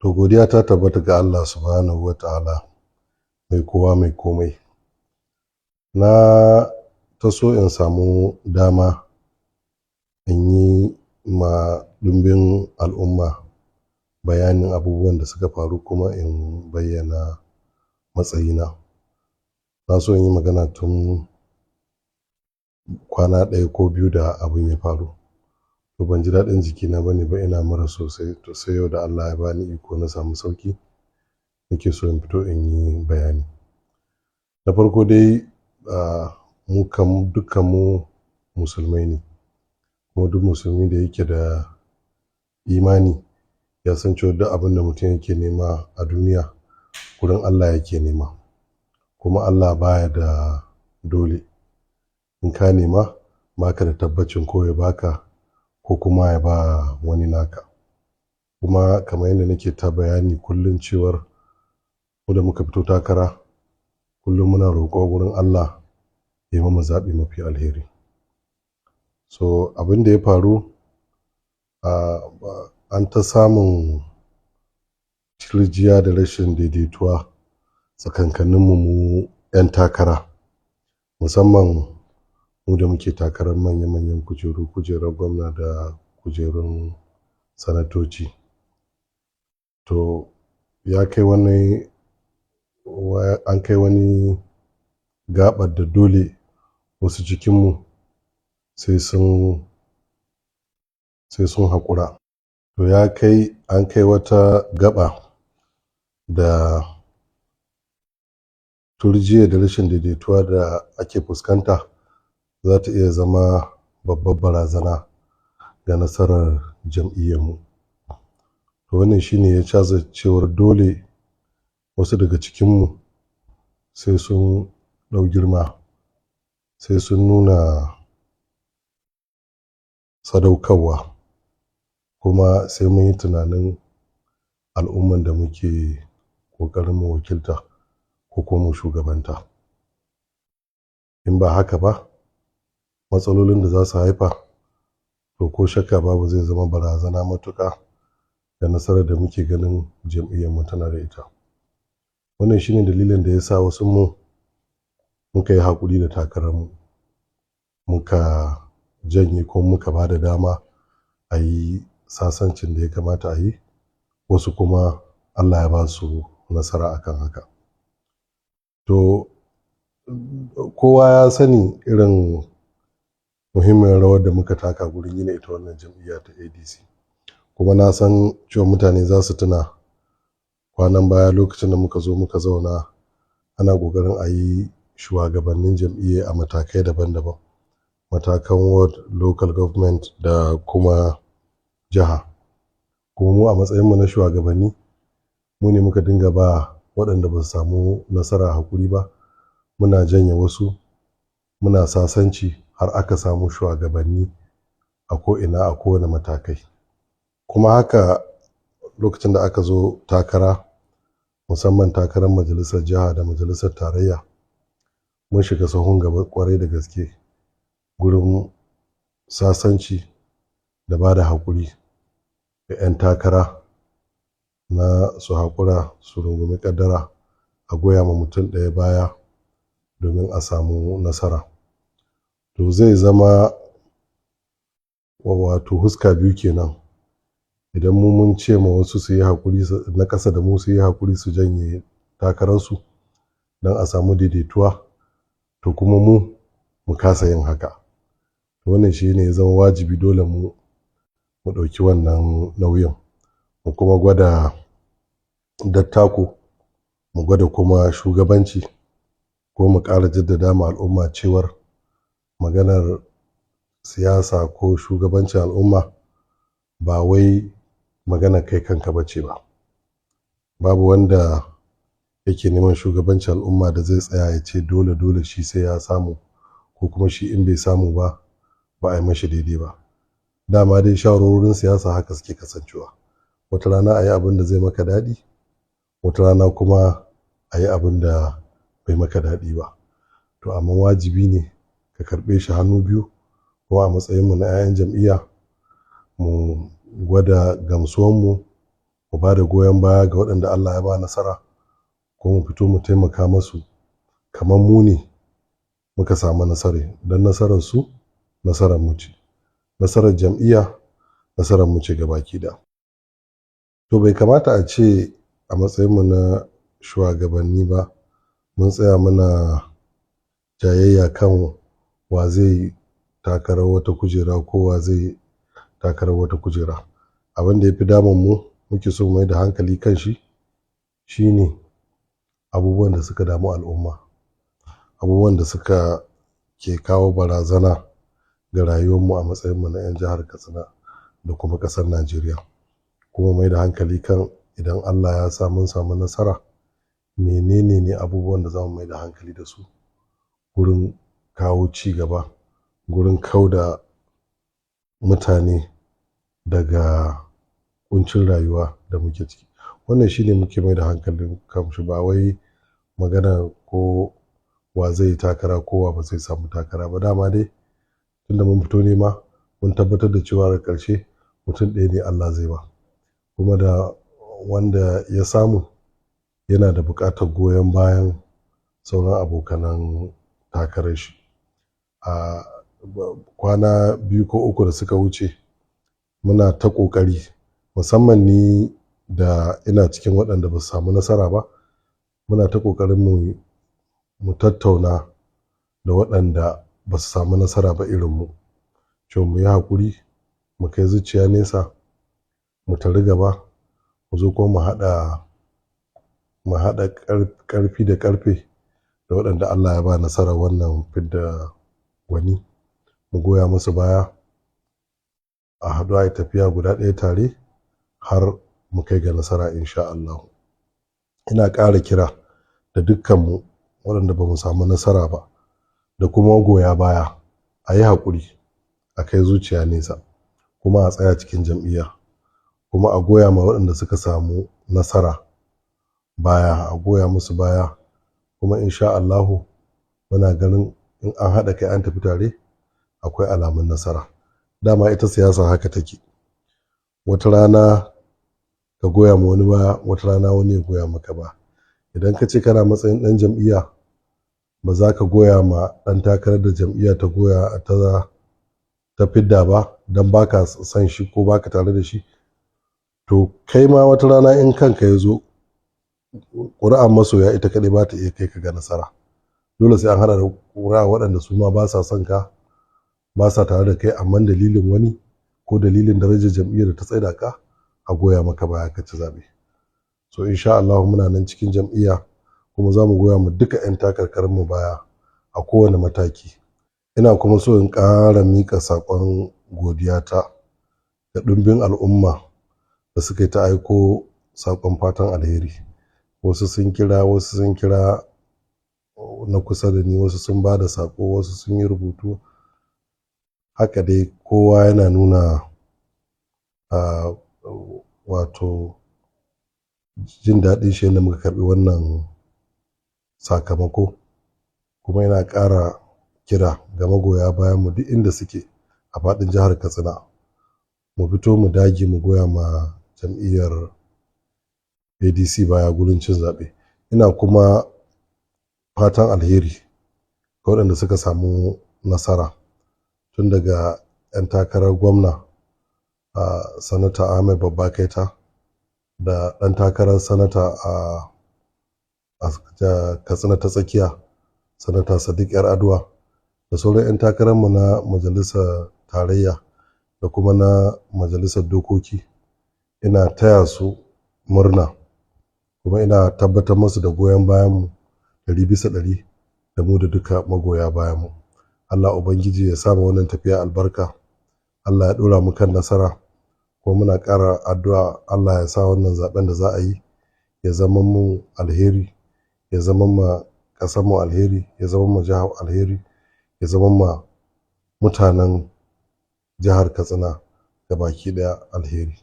To godiya ta tabbata ga Allah Subhanahu wa ta'ala, mai kowa mai komai. Na ta so in samu dama in yi ma ɗumbin al'umma bayanin abubuwan da suka faru kuma in bayyana matsayina. Na so in yi magana tun kwana ɗaya ko biyu da abin ya faru. To ban ji daɗin jikina ba ne ba, ina mura sosai. To sai yau da Allah ya bani iko na samu sauƙi, nake so in fito in yi bayani. Na farko dai, mu kam dukkan mu musulmai ne. Kuma duk musulmi da yake da imani ya san cewa duk abin da mutum yake nema a duniya, wurin Allah yake nema. Kuma Allah baya da dole. In ka nema, ba ka da tabbacin ko ya baka ko kuma ya ba wani naka. Kuma kamar yadda nake ta bayani kullum cewar mu da muka fito takara, kullum muna roƙo wurin Allah ya yi mana zaɓi mafi alheri. So abin da ya faru, an ta samun tirjiya da rashin daidaituwa tsakankaninmu mu 'yan takara. Musamman mu da muke takarar manya manyan kujeru, kujerar gwamna da kujerun sanatoci. To ya kai wani, an kai wani gaɓar da dole wasu cikinmu sai sun haƙura. To ya kai an kai wata gaɓa da turjiya da rashin daidaituwa da ake fuskanta za ta iya zama babbar barazana ga nasarar jam'iyyarmu. To wannan shine ya caza cewar dole wasu daga cikinmu sai sun ɗau girma, sai sun nuna sadaukarwa, kuma sai mun yi tunanin al'umman da muke ƙoƙarin mu wakilta ko kuma mu shugabanta. In ba haka ba, matsalolin da za su haifa, to ko shakka babu zai zama barazana matuƙa ga nasarar da muke ganin jam'iyyarmu tana da ita. Wannan shine dalilin da ya sa wasu mu muka yi haƙuri da takararmu, muka janye ko muka ba da dama a yi sasancin da ya kamata a yi, wasu kuma Allah ya ba su nasara a kan haka. To kowa ya sani irin muhimmiyar rawar da muka taka gurin gina ita wannan jam'iyya ta ADC. Kuma na san cewa mutane za su tuna kwanan baya lokacin da muka zo muka zauna ana ƙoƙarin a yi shugabannin jam'iyya a matakai daban daban, matakan ward, local government da kuma jiha. Kuma mu a matsayinmu na shugabanni, mu ne muka dinga ba waɗanda ba su samu nasara haƙuri ba. Muna janye wasu, muna sasanci har aka samu shugabanni a ko'ina a kowane matakai. Kuma haka lokacin da aka zo takara, musamman takarar majalisar jiha da majalisar tarayya, mun shiga sahun gaba ƙwarai da gaske gurin sasanci da ba da haƙuri ga 'yan takara na su haƙura su rungumi ƙaddara a goya ma mutum ɗaya baya domin a samu nasara. To zai zama wato huska biyu kenan. Idan mu mun ce ma wasu su yi haƙuri, na ƙasa da mu su yi haƙuri su janye takararsu don a samu daidaituwa, to kuma mu mu kasa yin haka. Wannan shi ne ya zama wajibi dole mu mu ɗauki wannan nauyin, mu kuma gwada dattako, mu gwada kuma shugabanci, ko mu ƙara jaddada ma al'umma cewar maganar siyasa ko shugabancin al'umma ba wai maganar kai kanka ba ce ba. Babu wanda yake neman shugabancin al'umma da zai tsaya ya ce dole dole shi sai ya samu, ko kuma shi in bai samu ba, ba a yi mashi daidai ba. Dama dai shawarorin siyasa haka suke kasancewa. Wata rana a yi abin da zai maka daɗi, wata rana kuma a yi abin da bai maka daɗi ba. To amma wajibi ne ka karɓe shi hannu biyu, ko a matsayinmu na 'ya'yan jam'iyya mu gwada gamsuwanmu, mu Mu ba da goyon baya ga waɗanda Allah ya ba nasara, ko mu fito mu taimaka masu kamar mu ne muka samu nasara. Don nasarar su nasarar mu ce, nasarar jam'iyya nasarar mu ce gabaki ɗaya. To bai kamata a ce a matsayinmu na shugabanni ba mun tsaya muna jayayya kan wa zai takarar wata kujera ko wa zai takarar wata kujera. Abin da ya fi damun mu muke so mu mai da hankali kan shi shine abubuwan da suka damu al'umma, abubuwan da suka ke kawo barazana ga rayuwarmu a matsayinmu na 'yan jihar Katsina da kuma ƙasar Najeriya. Kuma mai da hankali kan idan Allah ya sa mun samu nasara, menene ne abubuwan da za mu mai da hankali da su gurin kawo ci gaba, gurin kau da mutane daga ƙuncin rayuwa da muke ciki. Wannan shine muke mai da hankalin kan shi, ba wai magana ko wa zai yi takara ko wa ba zai samu takara ba. Dama dai tunda mun fito nema, mun tabbatar da cewa da ƙarshe mutum ɗaya ne Allah zai ba. Kuma da wanda ya samu yana da buƙatar goyon bayan sauran abokanan takarar shi. A kwana 2 ko 3 da suka wuce muna ta ƙoƙari, musamman ni da ina cikin waɗanda ba su samu nasara ba, muna ta ƙoƙarin mu tattauna da waɗanda ba su samu nasara ba irin mu. Cewa mu yi haƙuri, mu kai zuciya nesa, mu tari gaba, mu zo kuma mu haɗa ƙarfi da ƙarfe da waɗanda Allah ya ba nasara wannan fidda gwani, mu goya musu baya, a haɗu a yi tafiya guda ɗaya tare har mu kai ga nasara insha Allahu. Ina ƙara kira da dukkanmu waɗanda ba mu samu nasara ba da kuma magoya baya, a yi haƙuri, a kai zuciya nesa, kuma a tsaya cikin jam'iyya, kuma a goya ma waɗanda suka samu nasara baya, a goya musu baya. Kuma insha Allahu muna ganin in an haɗa kai an tafi tare akwai alamun nasara. Dama ita siyasa haka take. Wata rana ka goya ma wani baya, wata rana wani ya goya maka baya. Idan ka ce kana matsayin ɗan jam'iyya ba za ka goya ma ɗan takarar da jam'iyya ta goya ta fidda ba don ba ka son shi ko ba ka tare da shi, to kai ma wata rana in kanka ya zo, ƙuri'ar masoya ita kaɗai ba ta iya kai ka ga nasara. Dole sai an haɗa da ƙuri'a waɗanda su ma ba sa son ka, ba sa tare da kai, amma dalilin wani ko dalilin darajar jam'iyyar da ta tsaida ka a goya maka baya ka ci zaɓe. So insha Allahu muna nan cikin jam'iyya kuma za mu goya ma duka 'yan takarkarinmu baya a kowane mataki. Ina kuma so in ƙara miƙa saƙon godiyata ga ɗumbin al'umma da suka yi ta aiko saƙon fatan alheri. Wasu sun kira, wasu sun kira na kusa da ni, wasu sun ba da saƙo, wasu sun yi rubutu. Haka dai kowa yana nuna wato jin daɗin shi yadda muka karɓi wannan sakamako. Kuma yana ƙara kira ga magoya bayan mu duk inda suke a faɗin jihar Katsina, mu fito mu dage mu goya ma jam'iyyar ADC baya gurin cin zaɓe. Ina kuma fatan alheri ga waɗanda suka samu nasara, tun daga 'yan takarar gwamna, Sanata Ahmed Babba Kaita, da ɗan takarar sanata a Katsina ta tsakiya, Sanata Sadiq Yar'adua, da sauran 'yan takararmu na majalisar tarayya da kuma na majalisar dokoki. Ina taya su murna kuma ina tabbatar musu da goyon bayanmu 100% da mu da duka magoya bayanmu. Allah Ubangiji ya sa ma wannan tafiya albarka. Allah ya ɗora mu kan nasara. Kuma muna ƙara addu'a Allah ya sa wannan zaɓen da za a yi ya zama mu alheri, ya zama ma ƙasarmu alheri, ya zama ma jihar alheri, ya zama ma mutanen jihar Katsina gabaki ɗaya alheri.